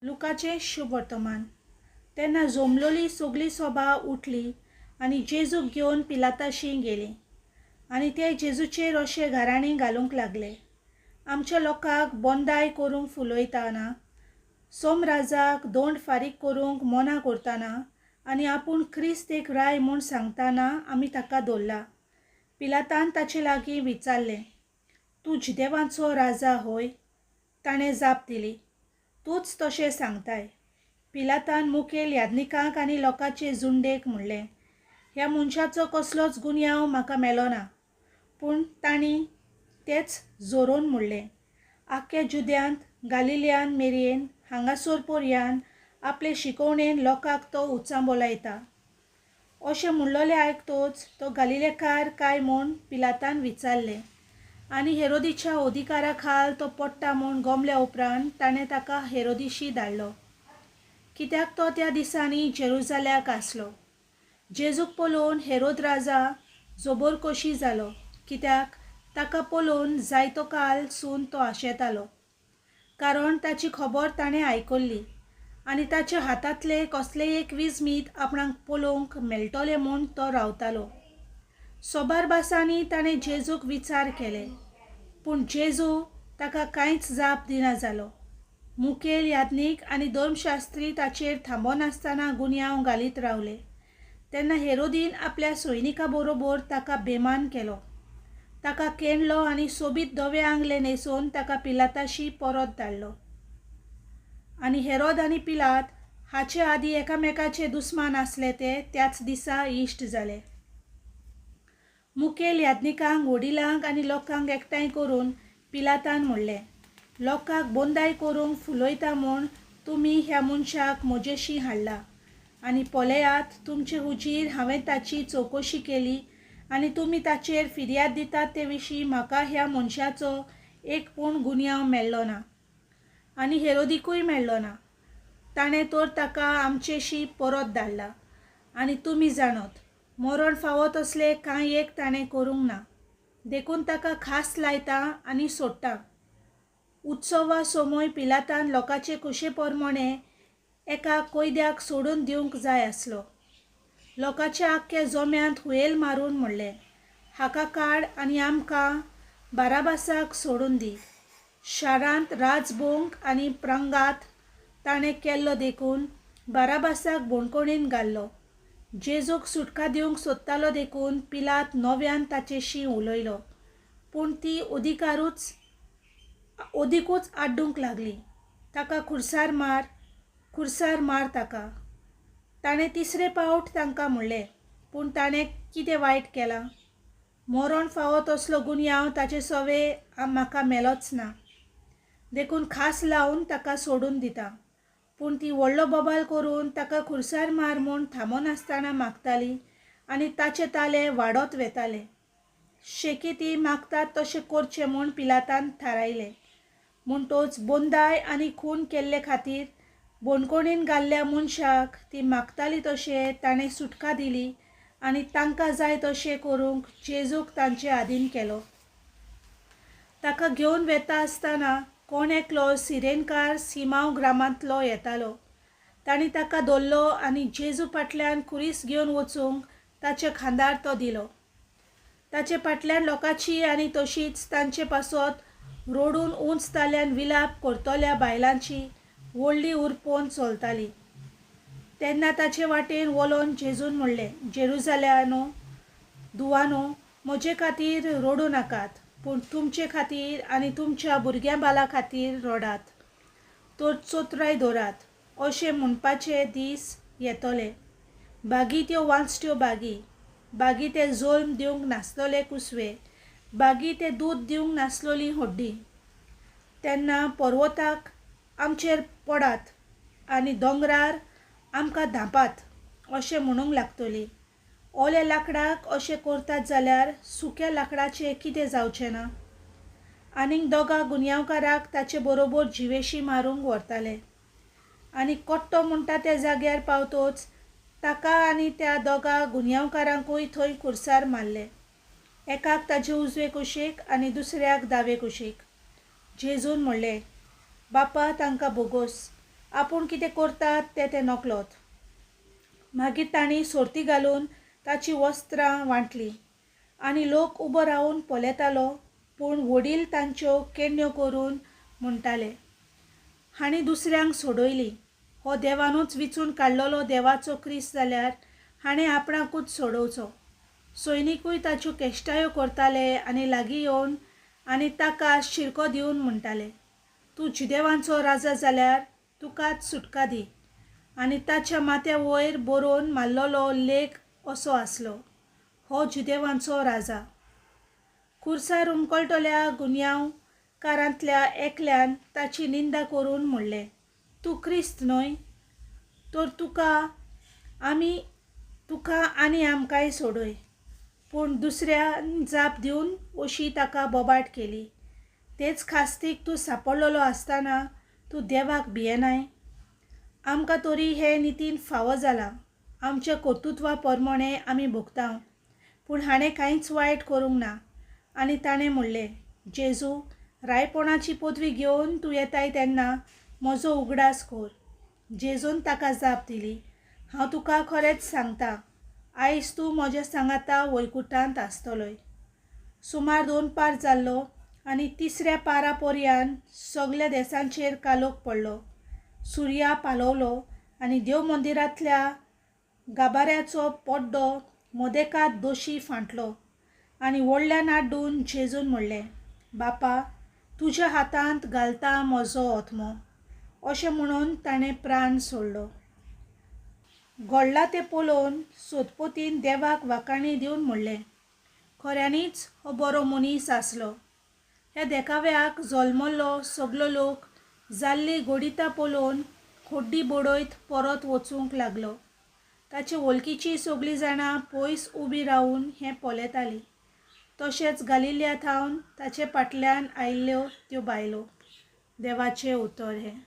लुकाचें शुभवर्तमान. तेन्ना जोमलोली सगली सभा उठली आनी जेजूक घेवन पिलाताशी गेली. आनी ते जेजूचेर अशें गाराणीं घालूंक लागले, आमच्या लोकांक बोंदाय करूंक फुलयताना, सोमराजाक दोंड फारीक करूंक मना करताना आनी आपूण क्रिस्त एक राय म्हूण सांगताना आमी ताका धरला. पिलातान ताचे लागीं विचारलें, तूं जिदेवांचो राजा होय? ताणें जाप दिली, तूंच तशें सांगताय. पिलातान मुखेल याज्ञिकांक आनी लोकांचे झुंडेक म्हणलें, ह्या मनशाचो कसलोच गुन्यांव म्हाका मेलोना. पूण तांणी तेच जोरोवन म्हणलें, आख्ख्या जुद्यांत गालिलियान मेरेन हांगासर पर्यान आपले शिकवणेन लोकांक तो उचांबोलायता. अशें म्हणलोलें आयकतोच तो गालिलेकार काय म्हूण पिलातान विचारलें. आनी हेरोदीच्या अधिकारा खाल तो पडटा म्हूण गोमल्या उपरांत ताणें ताका हेरोदिशी धाडलो, कित्याक तो त्या दिसांनी जेरुजाल्याक आसलो. जेजूक पळोवन हेरोद राजा जोबोर खोशी जालो, कित्याक ताका पळोवन जायतो काल सून तो आशेतालो, कारण ताची खबर ताणें आयकल्ली आनी ताच्या हातांतले कसलेय एक विजमीत आपणाक पळोवंक मेळटलें म्हूण तो रावतालो. सोबार भासांनी ताणें जेजूक विचार केले, पूण जेजू ताका कांयच जाप दिना जालो. मुखेल याज्ञीक आनी धर्मशास्त्री ताचेर थांबनासतना गुन्यांव घालीत रावले. तेन्ना हेरोदीन आपल्या सैनिकां बरोबर ताका बेमान केलो. ताका केणलो आनी सोबीत धवे आंगले न्हेसोवन ताका पिलाताशी परत धाडलो. आनी हेरोद आनी पिलात हाचे आदीं एकामेकाचे दुस्मान आसले ते त्याच दिसा इश्ट जाले. मुखेल याज्ञिकांक, व्हडिलांक आनी लोकांक एकठांय करून पिलातान म्हणलें, लोकांक बोंदाय करूंक फुलयता म्हूण तुमी ह्या मनशाक म्हजेशी हाडला. आनी पळयात, तुमचे हुजीर हांवें ताची चवकशी केली आनी तुमी ताचेर फिर्याद दितात ते विशीं म्हाका ह्या मनशाचो एक पूण गुन्यांव मेळ्ळो ना. आनी हेरोदिकूय मेळ्ळो ना. ताणें तर ताका आमचेशी परत धाडला. आनी तुमी जाणत, मरण फावो तसलें कांय एक ताणें करूंक ना. देखून ताका खास लायता आनी सोडटा. उत्सवा समय पिलातान लोकांचे खोशे प्रमाणें एका कैद्याक सोडून दिवंक जाय आसलो. लोकांच्या आख्ख्या जोम्यांत हुयेल मारून म्हणलें, हाका काड आनी आमकां बाराबासाक सोडून दी. शारांत राजभोंग आनी प्रंगात ताणें केल्लो देखून बाराबासाक बोणकोणीन घाल्लो. जेजूक सुटका दिवंक सोदतालो देखून पिलात नव्यान ताचेशी उलयलो. पूण ती अदिकूच आड्डूंक लागली, ताका खुर्सार मार, खुर्सार मार ताका. ताणें तिसरे पावट तांकां म्हणलें, पूण ताणें कितें वायट केलां? मरण फावो तसलो गुन्यांव ताचे सवे म्हाका मेलोच ना. देखून खास लावन ताका सोडून दिता. पूण ती व्हडलो बोबाल करून ताका खुर्सार मार म्हूण थांबनासतना मागताली आनी ताचे ताले वाडत वेताले. शेकी ती मागतात तशें करचें म्हूण पिलातान थारायलें. म्हणटोच बोंदाय आनी खून केल्ले खातीर बोणकोणीन घाल्ल्या मनशाक ती मागताली तशें ताणें सुटका दिली आनी तांकां जाय तशें करूंक जेजूक तांचे आदीन केलो. ताका घेवन वेता आसतना कोण एकलो सिरेनकार सिमांव ग्रामांतलो येतालो. तांणी ताका धरलो आनी जेजू फाटल्यान खुरीस घेवन वचूंक ताच्या खांदार तो दिलो. ताचे फाटल्यान लोकांची आनी तशीच तांचे पासत रडून उंच ताल्यान विलाप करतल्या बायलांची व्हडली उरपोन चलताली. तेन्ना ताचे वाटेन वलोन जेजून म्हणलें, जेरुजाल्यानो धुवानो, म्हजे खातीर रडूं नाकात, पूण तुमचे खातीर आनी तुमच्या भुरग्यां बाला खातीर रडात. तर चोत्राय दवरात, अशें म्हणपाचे दीस येतले. बागी त्यो वांचट्यो बागी, बागी ते जल्म दिवंक नासलोले कुसवे, बागी ते दूद दिवंक नासलोली हड्डी. तेन्ना पर्वताक आमचेर पडात आनी दोंगरार आमकां धांपात अशें म्हणूंक लागतली. ओल्या लाकडाक अशें करतात जाल्यार सुक्या लाकडाचें कितें जावचें ना? आनीक दोगां गुन्यांवकाराक ताचे बरोबर जिवेशी मारूंक व्हरताले. आनी कट्टो म्हणटा त्या जाग्यार पावतोच ताका आनी त्या दोगां गुन्यांवकारांकूय थंय खुर्सार मारले. एकाक ताचे उजवे कुशीक आनी दुसऱ्याक दावे कुशीक. जेजून म्हणलें, बापा, तांकां भोगोस, आपूण कितें करतात तें ते नकळत. मागीर तांणी सोर्ती घालून ताचीं वस्त्रां वांटलीं. आनी लोक उबो रावन पळयतालो, पूण वडील तांच्यो केण्यो करून म्हणटाले, हांणी दुसऱ्यांक सोडयलीं. हो देवानूच विंचून काडलेलो देवाचो क्रिस्त जाल्यार हाणें आपणाकूच सोडोवचो. सैनिकूय ताच्यो केश्टायो करताले आनी लागीं येवन आनी ताका शिरको दिवन म्हणटाले, तूं जुदेवांचो राजा जाल्यार तुकाच सुटका दी. आनी ताच्या माथ्या वयर बरोवन मारलेलो लेख असो आसलो, हो जुदेवांचो राजा. खुर्सार हुमकळटल्या गुन्यांवकारांतल्या एकल्यान ताची निंदा करून म्हणलें, तूं क्रिस्त न्हय? तर तुका आनी आमकांय सोडय. पूण दुसऱ्यान जाप दिवन अशी ताका बोबाट केली, तेच खास्तीक तूं सांपडलेलो आसतना तूं देवाक भियेनाय? आमकां तरी हें नितीन फावो जालां. आमच्या कर्तुत्वा प्रमाणें आमी भोगता. पूण हाणें कांयच वायट करूंक ना. आनी ताणें म्हणलें, जेजू, रायपणाची पदवी घेवन तूं येताय तेन्ना म्हजो उगडास कर. जेजून ताका जाप दिली, हांव तुका खरेंच सांगता, आयज तूं म्हज्या सांगाता वैकुठांत आसतलोय. सुमार 2 पार जाल्लो आनी तिसऱ्या पारा पर्यान सगल्या देसांचेर कालोख पडलो. सुर्या पालवलो आनी देव मंदिरांतल्या गाभाऱ्याचो पड्डो मदेकात दोशी फांटलो. आनी व्हडल्यान आड्डून जेजून म्हणलें, बापा, तुज्या हातांत घालता म्हजो आत्मो. अशें म्हणून ताणें प्राण सोडलो. घडलां तें पळोवन सोदपोतीन देवाक वाखाणी दिवन म्हणलें, खऱ्यांनीच हो बरो मनीस आसलो. ह्या देखाव्याक जल्मल्लो सगलो लोक जाल्ली घडितां पळोवन खड्डी बडयत परत वचूंक लागलो. ताचे वळखीचीं सगळीं जाणां पयस उबीं रावन हें पळयतालीं. तशेंच गालिल्या थावन ताचे फाटल्यान आयिल्ल्यो त्यो बायलो. देवाचें उतर हें.